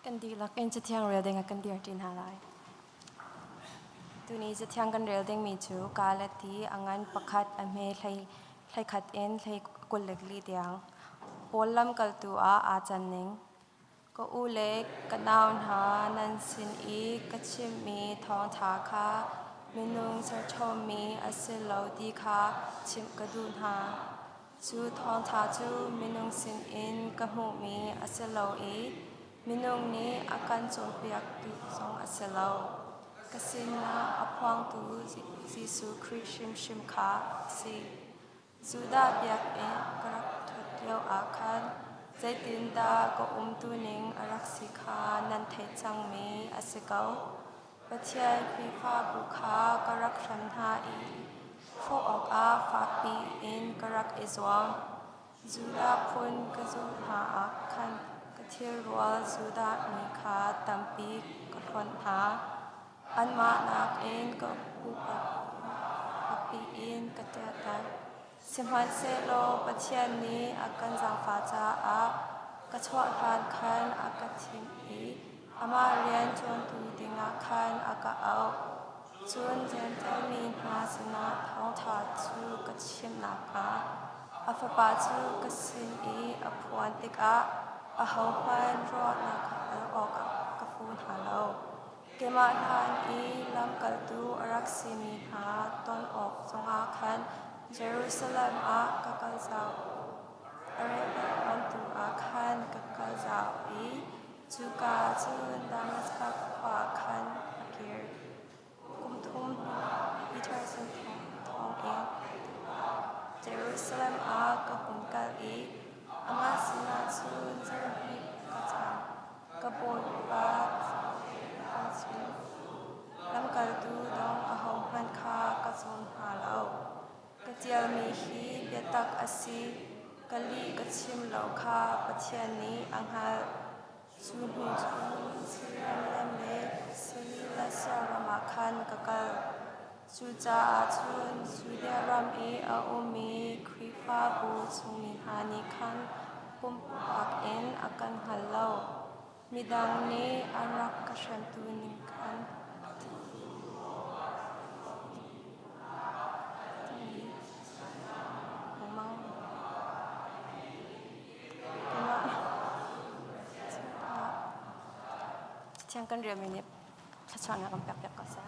Kan dihlak in Cathiang rel ding ah kan dir ṭi hna lai. Tuni Cathiang kan rel dingmi cu Galati a ngan pakhat a hme hlei hleikhat in hlei 24 tiang. Paul lamkaltu ah aa can ning. Ka u le ka nau hna nan sin i ka chimhmi thawngṭha kha minung serchommi a si lo ti kha chimh ka duh hna. Cu thawngṭha cu minung sinin ka hmuhmi a si lo i minung nih a kan cawnpiaktu zong a si lo. Ka sinah a phuangtu Jesuh Khrih hrimhrim kha a si. Judah biakinn ka rak ṭhut lioah khan zeitindah ka umtuning a rak si kha nan theih cangmi a si ko. Pathian Khrihfabu kha ka rak hrem hna i hrawh awkah fakpi in ka rak i zuam. Judah phun ka zulh hna ah khan ka thilrual Judah mi kha tampi ka hlonh hna. Anmah nakin ka upat fakpi in ka ṭialter. Sihmanhsehlaw Pathian nih a kan zaangfah caah ka chuah hlan khan a ka thim i amah rian ṭuantu dingah khan a ka auh. Cun Jentail mi hna sinah thawngṭha cu ka chim nakhnga a Fapa cu ka sin i a phuan tikah ahohmanh ruahnak hal awkah ka fu hna lo. Keimah hlan i lamkaltu a rak simi hna ton awk zongah khan Jerusalem ah ka kal zau. Arabia ah khan ka kal zau i cuka cun Damaskas khua ah khan ka kir. Kum thum hnuah Peter sin thawngin Jerusalem ah ka hun kal i amah sinah cun zarhhnih ka cam. Ka bawipa cu lamkaltu dang ahohmanh kha ka zum hna lo. Ka ṭialmi hi biatak a si, ka lih ka chim lo kha Pathian nih a hngalh. Cu hnu cun Jerusalem le Cilicia ram ah khan ka kal. Cucaah cun Judea ram i a ummi Khrihfabu chungmi hna nih khan pumpak in a kan hngal lo. Midang nih an rak ka hremtu ning khan Thiang kan rialmi nih thluachuahnak kan pek piak ko seh.